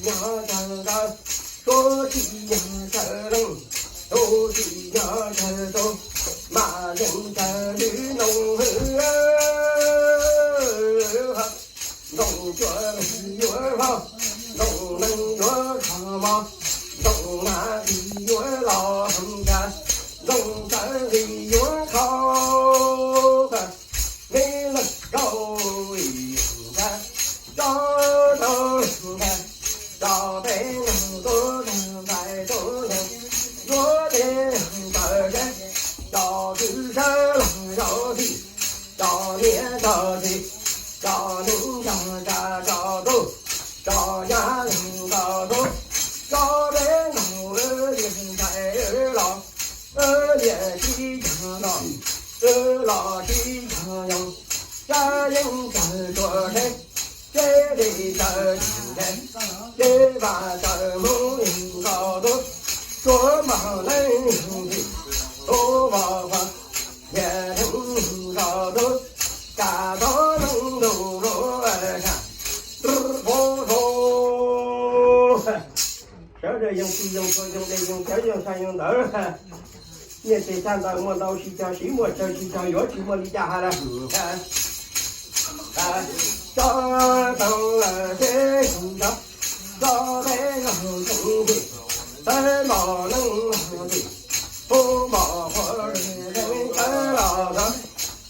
nyob tsawg nqawd, suav tsis nyob tsawg leej, tub tsis nyob tsawg tub, mas yeej tsawg lwm noog hwj. Ntxoov cuab vig yuav hlob, ntxoov neeg yuav kho mov, ntxoov nas vig yuav los nkas, ntxoov tsawv vig yuav qhau. Me leej rau ntag, tso rau ntag, tso peb nkaug tub ntag, nqaij tub ntag, yuav peb nkaug ntawm sab, tso kwv sawv los zaum txij, tso niam tso txiv, tso neej tso tsav tso tub, tso nyab tso tub, tso peb nkaug wb li nqaij los, wb liam sib cog los, wb los sib cog yoog, sab yeej tsawg tsuas tsheb, seb li tsawg tsis ntshai, seb vaj tsawg hmoob li nkaus tub, suav mos neej li tub mos qhuav, yam neej nkaus tub, kam tau neej ntuj lub tshaj, rub rub. Sawv daws yoo tsis yoo txhua yoo de yoo cawv yoo sai yoo ntawd. Nyiaj txiag tag ntawd muaj ntau tsis cog siv, muaj tsawg tsis cog yuav, tsis muaj li cas hais lawm. Tso tau lawm seb tso, tso peb los txeeb tim, peb mos neej tim, pub mos qhuav tawv los txog,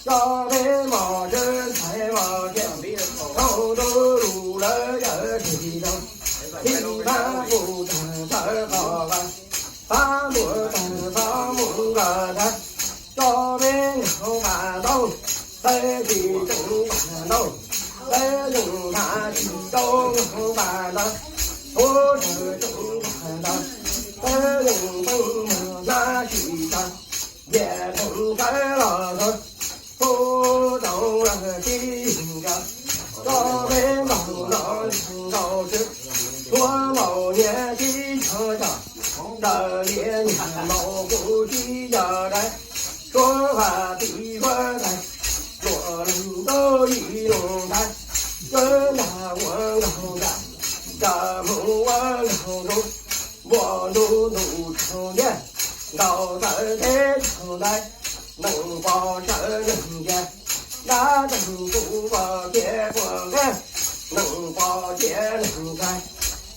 tso peb mos tsawv ntxhais mos kiag, thaum ntuj lus lawv yawm tsis tau, tib pab kuj tawg tawv qos qas, pab muam tawg txhob mus nqa tag, tso peb nkaug nqa ntau, peb tsis tseem nqa ntau, peb yeej nqa tsis tau nkaug nqa ntau, tub tawg tseem nqa ntau, peb yeej pheej mus hnab tsis tag, yam dheev sawv los txog, tub tau tib nkaus, tso peb nkaug no nkaus tswv, tub maum nyias tib cog cog, raws li nyias maum kuv tib cog dai, suav vaj tib suav dai, luam leej ntuj yim leej dai, suav nrag ua nkaug nram, nrag hmuv ua nkaug ntuj, npua ntuj ntuj tsaug ntiag, nkaus tawv teb tsaug ntais, neeg pom sawv neeg ntiag, dab neeg kuj pom ciaj quaj nqeeg, neeg pom ciaj neeg nqaij,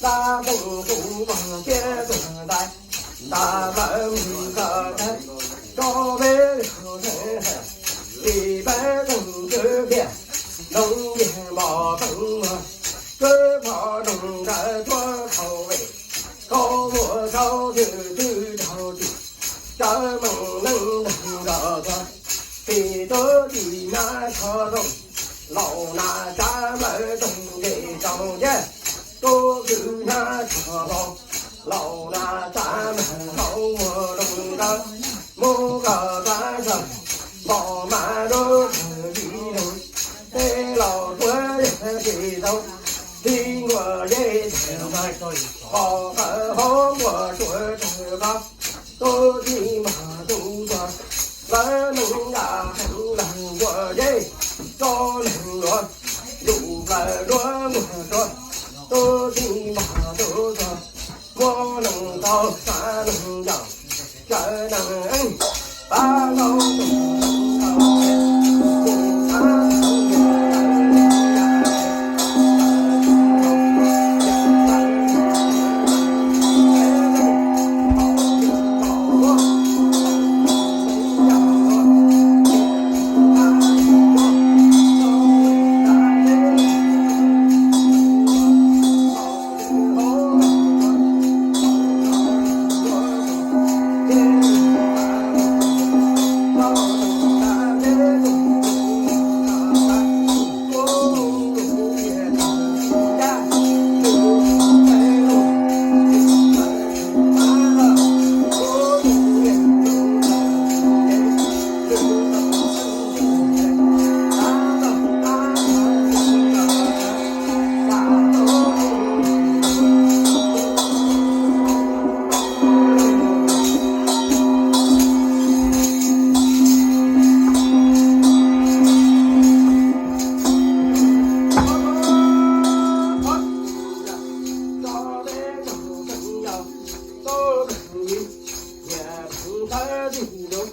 dab neeg kuj pom ciaj quaj ntais, ntas plaws mus kom tag, tso peb nkaug tseeb, tim peb teeg kwv kiag, noo ntiag mos peev muag, kwv phom noo nrawm tuaj khau vej, khau muaj khau twm twm raug tsim, sawv meej neej nrog nrog txog, tim tub tim nyab tsho zoo, laus nas tsav nplawm toog nqes tsaus ntiag, tub kwv nyab tsho zoo, laus nas tsav nplawm hauv muag zoo ntawd, mus kom tag sawv, npom mas lub tawg yim leeg, tej laus suav yawg tsis tau, tib nkuaj zeb tawg ntxhais, pom qawv hauv nkuaj suav tawg qab, tub tib mos tub tuag, lawv neej yam heev lawm nkuaj zeb, tso neeg luav, ntuj plaws duab muag tuag, tub tib mos tub tuag, muaj neeg tau xav neeg ncaus, sawv neeg pab tau tus tau, tus txhav tus Tig lug,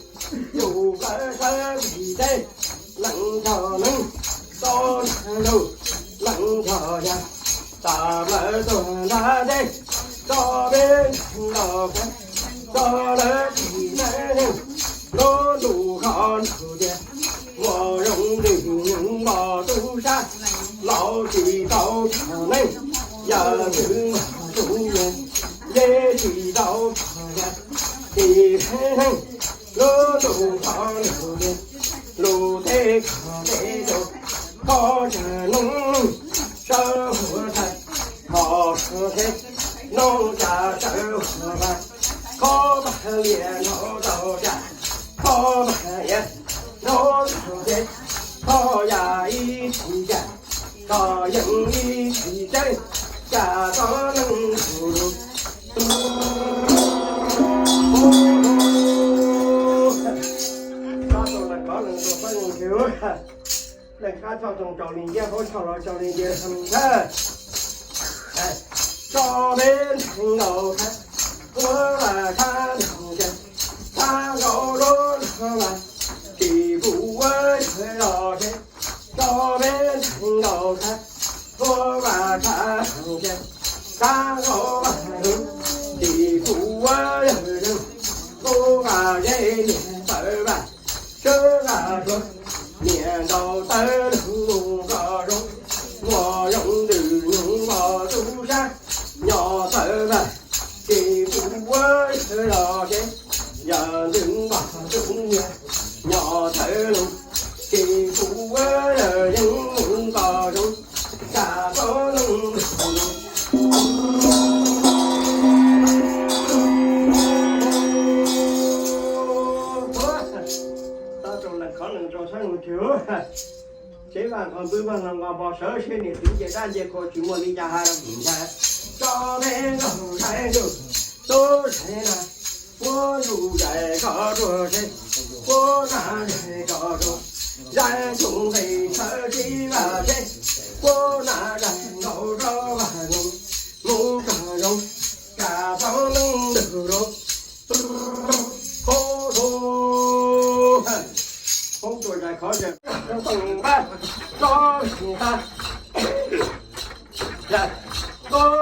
yug plawv sawv tig teb, leej nrog neeg, tau lug, leej nrog yawg, tas plawv tuag nrag teb, tso peb nrog peb, tso lawv tig neeg, lub ntuj qhov ntuj tiag, muaj zoo ntws nyoog npog tub sab, laus tsis tau nrog neeg, yawg twb npog tub yawg, yej tsis tau nrog yawg, tig neeg, lub ntuj qhov ntuj tiag, lus teb qhov teb rau, qhov tsawg noog sawv huv tag, qhov teb noog cas sawv huv tag, qhov pag lias nrau rau cas, qhov pag iav nrau rau ces, qhov yam ib txhis cas, qhov yeeb ib txhis teb, cas tau neeg tus lus. Tso rau leej qhov leej rau pab leej twg, leej qab tso rau rau li ntiaj qhov tso los rau li ntiaj tha. Tso peb nrog qhov, ua vaj qhov nrog ces, qhov nrau lub nrog vaj, tsis pub ua yawg los ces, tso peb nrog qhov, ua vaj qhov nrog ces, qhov nrau vaj nrug, tsis pub ua yawg nrug, ua vaj zeb niag tawv vaj, sawv vaj dluag, niag nrau tawv lug npog zoo, muaj zoo ntws nyoog npog tub sab, nyob tawv vaj, tsis pub ua yawg los ces, yawg ntws npog tub niag, nyob tawv lug, tsis pub ua yawg yeej npog zoo, cas tau neeg tus lus. Tso rau leej qhov leej rau sab leej twg, tsev vaj nqos npwb vaj nqos npog sawv seb niam txiv nce dab nce qhua tsis muaj li cas hais los ntshai. Tso peb nrog zais nrug, tub zais na, puab nrug zais koj rua seb, puab na zais koj rua, zais tug nqe sawv tsis vaj seb, puab na zais nkaus rau vaj nus, mus koj zoo, cas tau neeg ntug rau. Qhov zoo, qhov zoo zais qhov zoo, tau nqa, tso nqa, zais, tau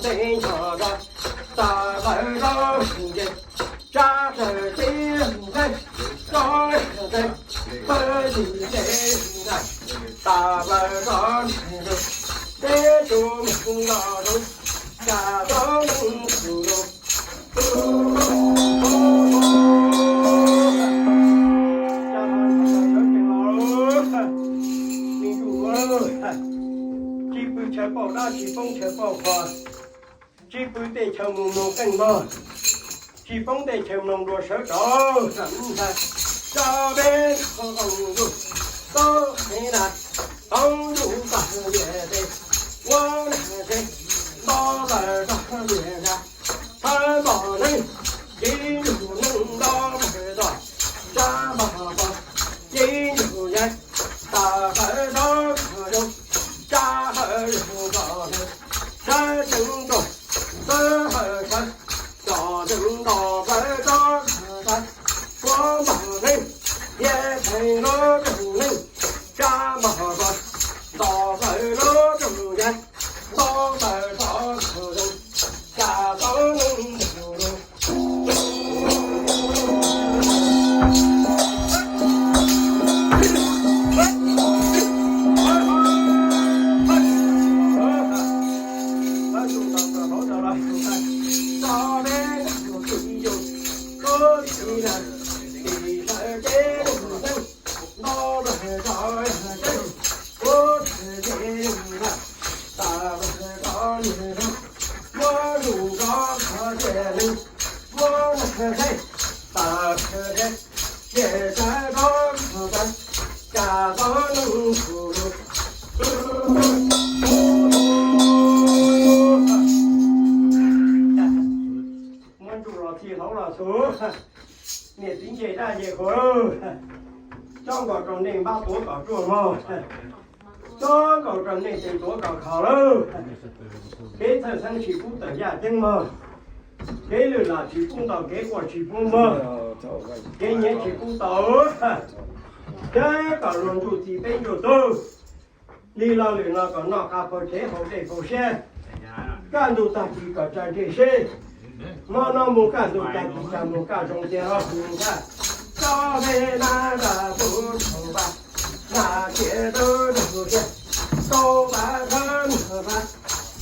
tej nco tso, tas lawm tso nce, tsa sawv tib nqe, tso nqe, pawg tib nqe nqe, tas lawm tso nqe, teb tug nqe nqo zoo, tas tso nqe zoo. Tsis pw chaw pauj dab, tsis poob chaw pauj qhua, tsis pw tej chaw mloog mloog qeej npog, tsis poob tej chaw mloog dua sawv rov ntag. Tso peb nrog qhov ntuj, tub nqe na, qhov ntuj tag lias teb, ua nag teb, nto plaws tag lias na, txhawb npog neeg, tib nrug neeg nto plaws tog, tsa npog pog, tib nrug yawg, tas plaws tog zoo, tsa hawm zoo tog zoo, sawv tsees tuaj, sawv hawm sawv, tso tsees nto plaws tog tag, txhawb npog neeg, thiab txhais lub rooj neeg, tsa npog pog, nto plaws lub rooj yawg, nto plaws tog zoo, tsa tau neeg ntug lus. Muab ntsuj los txij hauv los xwb, niam txiv nce dab nce qhua, cob nkaus rau nej npab tuav kom ruaj mog, cob nkaus rau nej tes tuav kom khov lawm. Kev txhawj xeeb tsis pub tawm yaj ceeb mog, kev lwj lam tsis pub nto, kev quaj tsis pub mog. Kev nyiav tsis pub tau, thiab kom luag ntsuj txiv peb ntsuj tug. Li lo lwm no kom noj qab pawg tsev haus dej haus siab, kaj ntug tag kis kom tsa ntseg seb. Hmo no mus kaj ntug tag kis tsa mus kaj zoo tiag los mus kaj. Tso me na ra pu tshau pa, na cia tau rau tiag, tau pa thawb mus pa,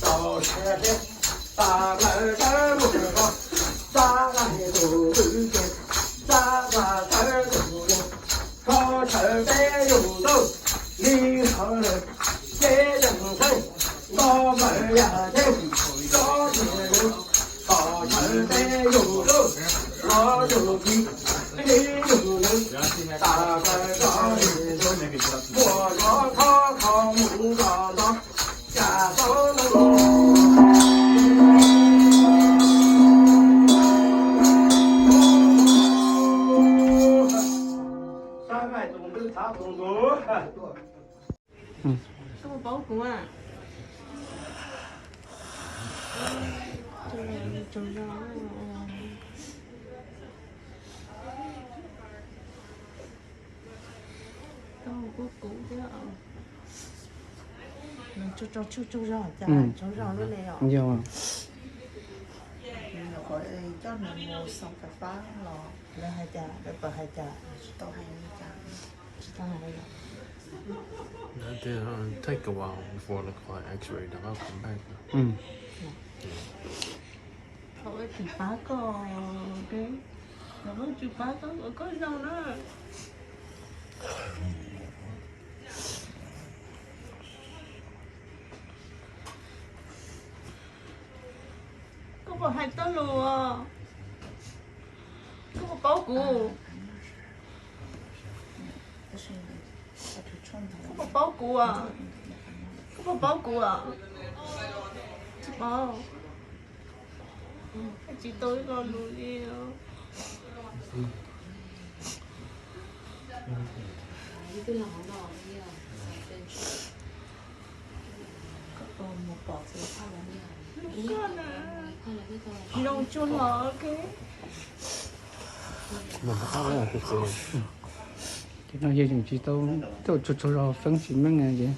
tau sia seb, ta plaws thawb mus ko, ta la tus twb tiag, ta la thawb tus yog, kho chaw peb yug ntuj, li hauv lawm, peb yog thaib, nto plaws yam theeb, tso tiag nws, kho chaw peb yug ntuj, los yug kis, li yug nws, ta plaws tso li ntuj, muaj zov kho kho mus nto nto. Koj puas paub kuv a? Tsaug zog. Koj puas paub kuv thiab? Nws tsaug tsaug tsaug tsaug zog cas tsaug zog lub ne os. Yog. Nws nyuam qhuav coj nws mus xoo fais fab los lawv hais cas, lawv pom hais cas? Tsis tau hais li cas. Tsis tau hais li. Take a while before the car X-ray the outcome back. Thaum ua tsis pab koj, thaum ua tsis pab koj kom koj zoo na. Koj puas hais tau lus? Koj puas paub kuv? Koj puas paub kuv? Koj puas paub kuv? Tsis paub. Tsis tau ib lo lus li. Zoo tsuag los. Ces no yog yeej tsis tau, tau tsaug tsaug zog feeb tsis meej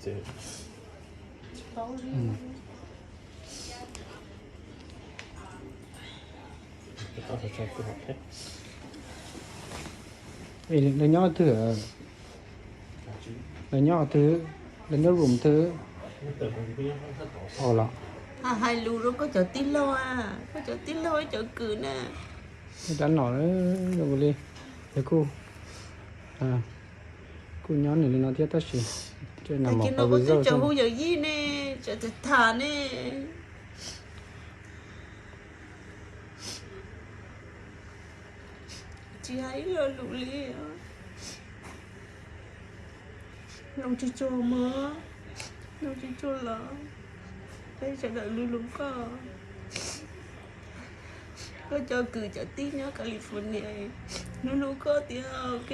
ces. Lawv nyob twg? Lawv nyob twg? Lawv nyob room twg? Los hais lus rau koj cov tij laug, koj cov tij laug cov kwv na. Dab no li, lawv kuj, kuj nyob nws li no thiab tab sis tag kis no koj twb tseem hu yawm yij ne, tseem tham tham ne. Tsis hais ib lo lus li. Zoo tsuag tsuag mog, zoo tsuag tsuag los. Peb sawv daws hlub hlub koj. Koj cov kwv cov tij nyob California hlub hlub koj tiag, ok.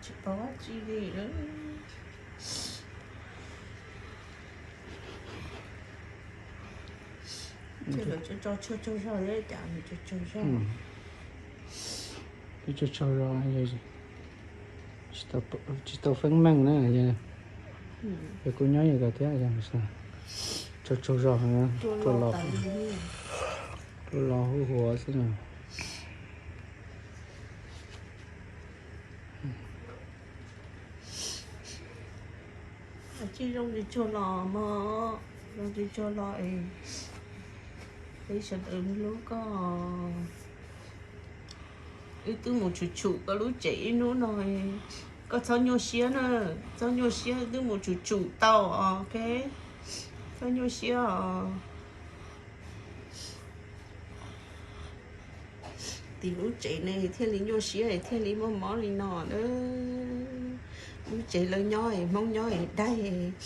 Tsis paub dab tsi li lawm. Ces lawv tso tsaug tsaug zog thiab cas nws tso tsaug zog. Tso tsaug zog, tsis tau feeb meej na. Yog kuv nyob yus ko thiab, tso tsaug zog, rua los, rua los huv huav xwb na. Tsis zoo tsis tsuag los mog, zoo tsis tsuag los es peb sawv daws hlub koj. Wb twb mus tshum tshum koj lub tsev ib hnub no, koj txhob nyuaj siab na, txhob nyuaj siab, wb twb mus tshum tshum tau, ok, txhob nyuaj siab os. Tim lub tsev ne thiaj li nyuaj siab thiaj li muaj mob li no na. Lub tsev lawv nyob es Hmoob nyob es daig.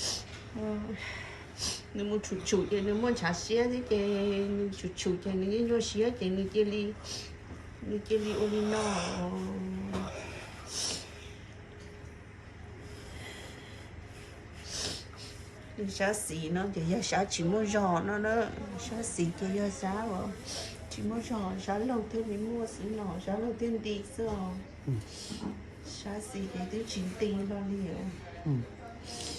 Nws mus tshum tshum ces nws muaj ntshav siab thiab ces nws tshum tshum ces nws yeej nyuaj siab ces nws cia li, nws cia li ua li no. Nws sab xis no ces yog sab tsis muaj zog no na. Sab xis ces yog sab uas tsis muaj zog, sab laug thiaj li muaj xwb no, sab laug thiaj nti xwb os. Sab xis ces twb tsis nti hlo li os.